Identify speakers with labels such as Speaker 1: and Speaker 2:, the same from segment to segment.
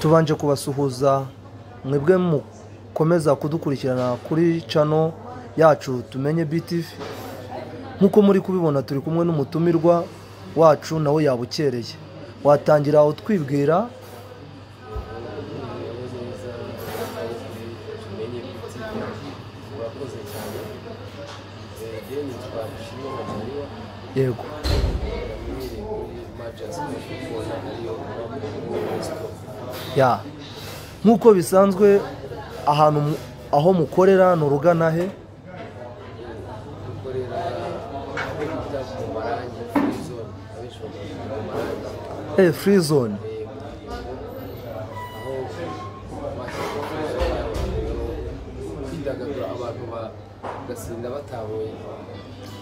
Speaker 1: Tubanje kubasuhuza mwebwe mukomeza kudukurikirana kuri channel yacu Tumenye BTV. Nkuko muri kubibona turi kumwe n'umutumirwa wacu nawe yabukereye. Watangira utwibwira? Yego. Ya, nkuko bisanzwe ahantu aho mukorera ni urugana he? Free zone.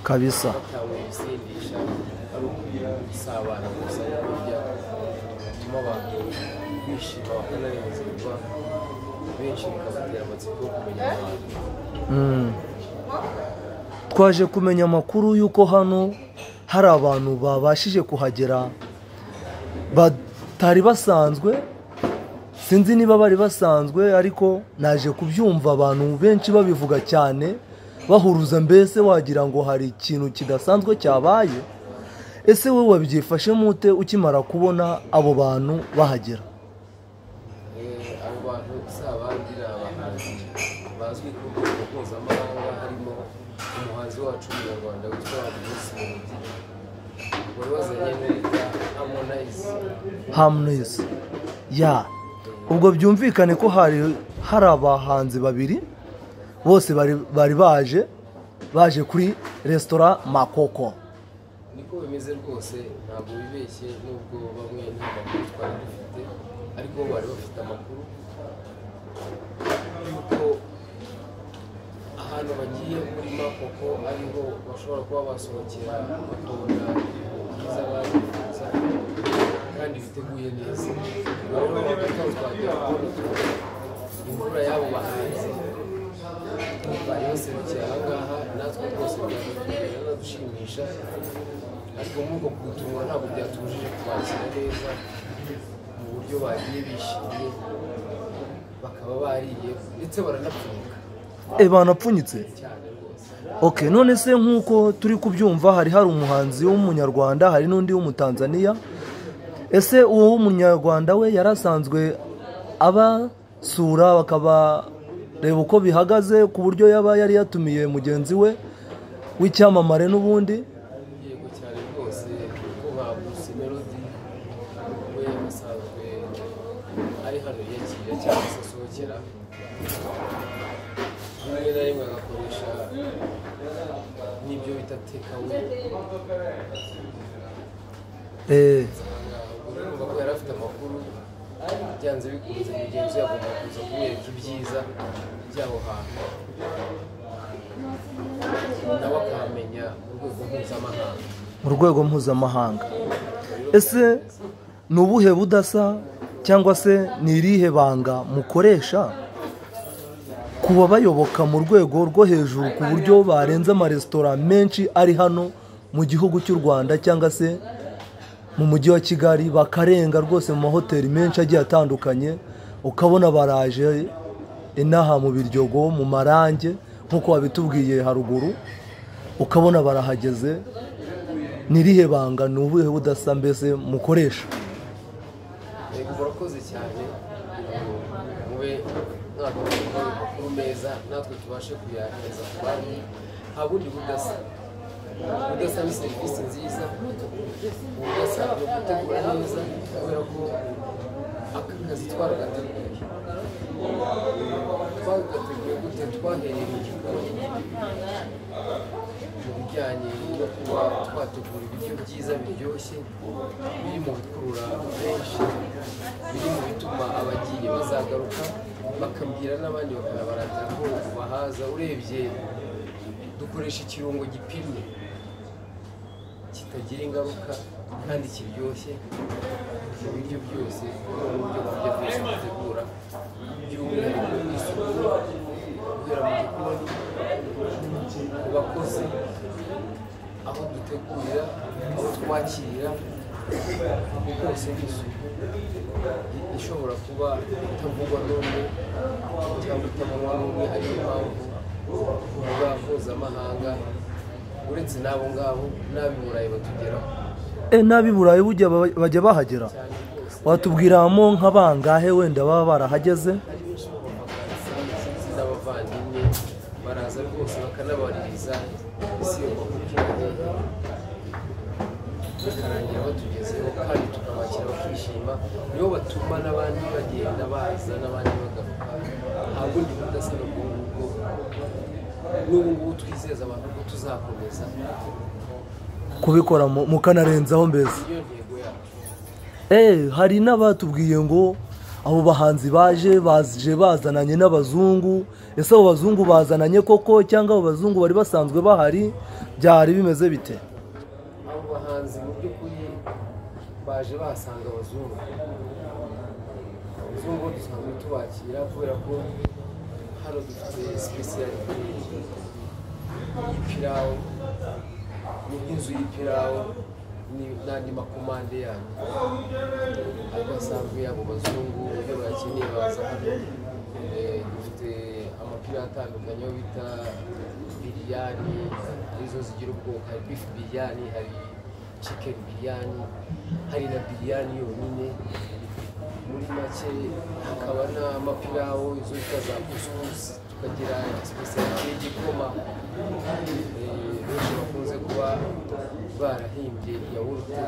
Speaker 1: Kabisa. Twaje kumenya amakuru yuko hano hari abantu babashije kuhagera batari basanzwe. Sinzi niba bari basanzwe, ariko naje kubyumva abantu benshi babivuga cyane bahuruza, mbese wagira ngo hari ikintu kidasanzwe cyabaye. Ese wowe wabyifashe mute ukimara kubona abo bantu bahagera?
Speaker 2: Abo bantu si abandi, ni abahanzi bazwi ku rwego mpuzamahanga, harimo umuhanzi wacu w'umunyarwanda witwa Bruce Melody wari wazanye n'uwitwa Harmonize.
Speaker 1: Harmonize. Ya, ubwo byumvikane ko hari abahanzi babiri bose bari baje kuri resitora Makoko.
Speaker 2: Niko bimeze rwose, ntabwo bibeshye, nubwo bamwe nta makuru twari dufite, ariko bari bafite amakuru yuko ahantu bagiye muri Makoko ariho bashobora kuba basohokera bakabona ibyiza babifuza kandi biteguye neza. Rero hagati twagiye kubona imvura y'abo bahanzi bari baserukiye aha ngaha, natwe rwose byanadushimisha, ariko muri uko kudutumura ntabwo byatubujije kubakira neza mu buryo bagiye bishimye, bakaba bariye ndetse baranapfunyika.
Speaker 1: Banapfunyitse
Speaker 2: cyane rwose.
Speaker 1: Okay, none se nkuko turi kubyumva hari umuhanzi w'umunyarwanda, hari n'undi w'umutanzania. Ese uwo w'umunyarwanda we yarasanzwe abasura bakaba reba uko bihagaze, ku buryo yaba yari yatumiye mugenzi we w'icyamamare n'ubundi?
Speaker 2: Yego cyane rwose, kuko nka Bruce Melody we asanzwe ari hano yiyakira cyangwa se asohokera, rimwe na rimwe agakoresha n'ibyo bita takeaway. Urumva ko yari afite amakuru, byanze bikunze mugenzi we agomba kuza kumwereka ibyiza by'aho hantu, nawe akamenya mu rwego mpuzamahanga.
Speaker 1: Mu rwego mpuzamahanga. Ese ni ubuhe budasa cyangwa se ni irihe banga mukoresha kuba bayoboka mu rwego rwo hejuru, ku buryo barenze amaresitora menshi ari hano mu gihugu cy'u Rwanda cyangwa se mu mujyi wa Kigali, bakarenga rwose mu mahoteli menshi agiye atandukanye, ukabona baraje inaha mu Biryogo, mu Marange nk'uko wabitubwiye haruguru, ukabona barahageze? Ni irihe banga, ni ubuhe budasa mbese mukoresha?
Speaker 2: Yego, murakoze cyane, mube mwaduha amakuru meza natwe tubashe kuyageza ku bandi. Nta bundi budasa, ubudasa ni serivisi nziza, ubudasa ni ugutegura neza, kubera ko aka kazi twaragateguye. Twagateguye gute? Twahereye mu gikoni, mu bijyanye no kuba twategura ibiryo byiza biryoshye, biri mu bikurura benshi, biri mu bituma abagiye bazagaruka bakabwira n'abandi bakanabaratira ko bahaza. Urebye dukoresha ikirungo gipimye kitagira ingaruka kandi kiryoshye mu biryo byose, mu buryo kurya byose dutegura, by'umwihariko isuku guhera mu gikoni, ku bakozi, aho dutegurira, aho twakirira, hose ni isuku. Ishobora kuba itavugwa n'umwe cyangwa itabonwa n'umwe, ariyo mpamvu kuba mpuzamahanga uretse n'abo ngabo n'ab'i Burayi batugeraho.
Speaker 1: N'ab'i Burayi bujya bajya bahagera?
Speaker 2: Cyane rwose.
Speaker 1: Watubwiramo nka bangahe wenda baba barahageze?
Speaker 2: Hari benshi b'abavakansi, inshuti n'abavandimwe baraza rwose bakanabaririza isi yo makukingi, bikarangira batugezeho kandi tukabakira bakishima. Nibo batuma n'abandi bagenda baza n'abandi bagaruka. Nta bundi budasa n'ubwo ngubwo. N'ubu ngubu twizeza abantu ko tuzakomeza
Speaker 1: kubikora mukanarenzaho mbese.
Speaker 2: Niyo ntego yacu.
Speaker 1: Hari n'abatubwiye ngo abo bahanzi baje bazananye n'abazungu. Ese abo bazungu bazananye koko, cyangwa abo bazungu bari basanzwe bahari? Byari bimeze bite?
Speaker 2: Abo bahanzi mu by'ukuri baje bahasanga abazungu. Abazungu dusanzwe tubakira kubera ko hano dufite spécialité y'ipirawu, ni nk'inzu y'ipirawu n'andi makomande yanyu adasanzwe y'abo bazungu. Iyo bayakeneye baza hano. Dufite amapirawu atandukanye ayo bita biriyani, arizo zigira ubwoko: hari beef biriyani, hari chicken biriyani, hari na biriyani yonyine. Muri make hakaba n'amapirawu izo bita za couscous, tukagira spécialité y'igikoma, benshi bakunze kuba barahimbye yawurute.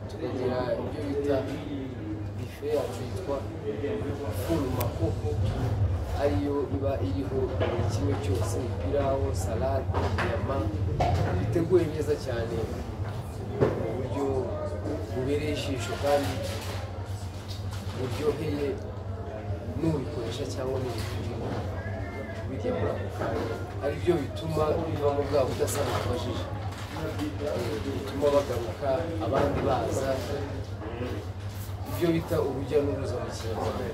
Speaker 2: Tukagira ibyo bita buffet yacu yitwa full makoko, ariyo iba iriho buri kimwe cyose: ipirawu, salade, inyama, biteguye neza cyane mu buryo bubereye ijisho kandi buryoheye n'ubikoresha cyangwa n'ubirya muri ako kanya, ari byo bituma bivamo bwa budasa bubajije, bituma bagaruka abandi baza, ibyo bita urujya n'uruza mu Kinyarwanda.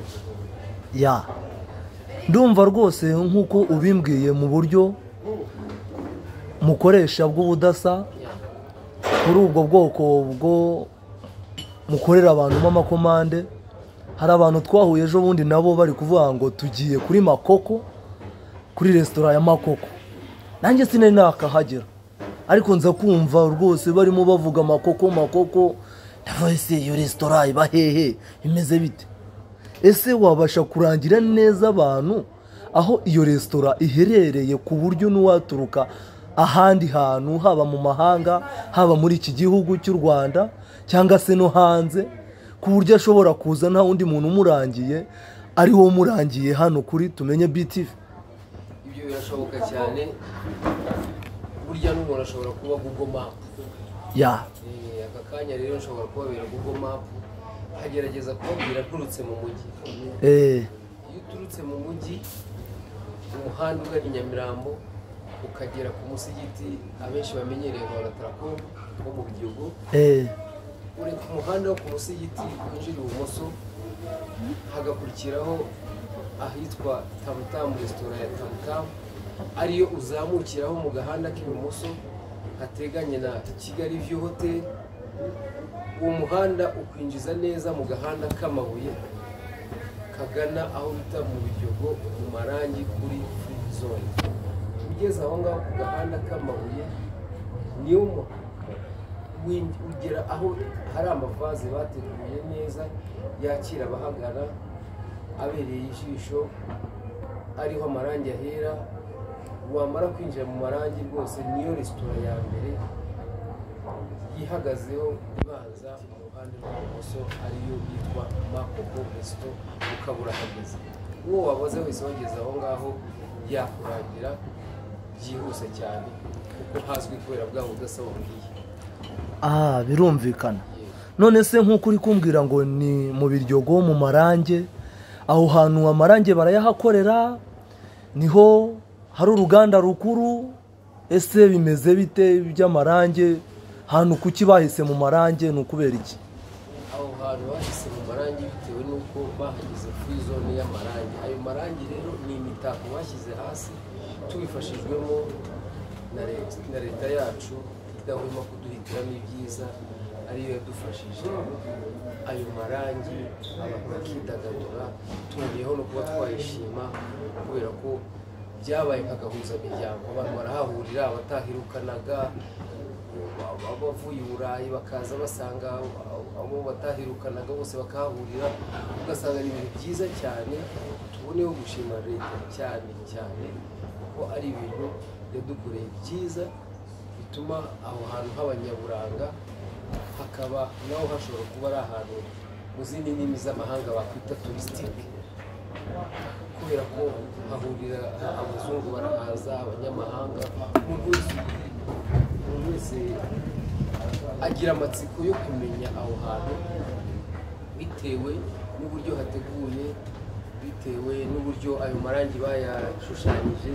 Speaker 1: Ya, ndumva rwose nk'uko ubimbwiye mu buryo mukoresha bw'ubudasa kuri ubwo bwoko bwo mukorera abantu b'amakomande. Hari abantu twahuye ejo bundi nabo bari kuvuga ngo tugiye kuri Makoko, kuri resitora ya Makoko. Nanjye sinari nakahagera, ariko nza kumva rwose barimo bavuga Makoko, Makoko. Ndavuga: ese iyo resitora iba hehe, imeze bite? Ese wabasha kurangira neza abantu aho iyo resitora iherereye, ku buryo n'uwaturuka ahandi hantu, haba mu mahanga, haba muri iki gihugu cy'u Rwanda, cyangwa se no hanze, ku buryo ashobora kuza nta wundi muntu umurangiye, ari wo umurangiye hano kuri Tumenye BTV?
Speaker 2: Ibyo birashoboka cyane. Burya n'umuntu ashobora kuba Google Map. Aka kanya rero nshobora kubabera Google Map, nkagerageza kubabwira nturutse mu mujyi. Iyo uturutse mu mujyi, umuhanda ugana i Nyamirambo, ukagera ku musigiti abenshi bamenyereye nka Onatracom wo mu Biryogo, ureka umuhanda wo ku musigiti winjira ibumoso, hagakurikiraho ahitwa Tamutamu, resitora ya Tamutamu, ariyo uzamukiraho mu gahanda k'ibumoso hateganye na Kigali View Hotel. Uwo muhanda ukwinjiza neza mu gahanda k'amabuye kagana aho bita mu Biryogo mu Marangi kuri free zone. Ugeze aho ngaho ku gahanda k'amabuye, niyo ugera aho hari amavaze bateguye neza yakira abahagana, abereye ijisho, ariho amarangi ahera. Wamara kwinjira mu marangi, rwose niyo resitora ya mbere yihagazeho ibanza mu ruhande rw'ibumoso, ariyo yitwa Makoko Resto, ukaba urahageze. Uwo wabaze wese wageze aho ngaho yakurangira byihuse cyane, kuko hazwi kubera bwa budasa wambwiye.
Speaker 1: Ah, birumvikana. None se nk'uko uri kumbwira ngo ni mu Biryogo mu Marange, aho hantu amarange barayahakorera, niho hari uruganda rukuru? Ese bimeze bite by'amarange hantu? Kuki bahise mu Marange, ni ukubera iki?
Speaker 2: Aho hantu bahise mu Marangi bitewe n'uko bahageze free zone y'amarangi. Ayo marangi rero ni imitako bashyize hasi tubifashijwemo na leta yacu idahwema kuduhitiramo ibyiza, ariyo yadufashije. Ayo marangi abantu bakidagadura. Tuboneyeho no kuba twayishima kubera ko byabaye nka gahuzamiryango, abantu barahahurira, abatahirukanaga abavuye i Burayi bakaza basanga abo batahirukanaga bose bakahahurira, ugasanga ni ibintu byiza cyane. Tuboneyeho gushima leta cyane cyane ko ari ibintu yadukoreye byiza bituma aho hantu h'abanyaburanga hakaba naho hashobora kuba ari ahantu mu zindi ndimi z'amahanga bakwita touristique, kubera ko hahurira abazungu, barahaza, abanyamahanga, umuntu wese agira amatsiko yo kumenya aho hantu bitewe n'uburyo hateguye, bitewe n'uburyo ayo marangi bayashushanyije.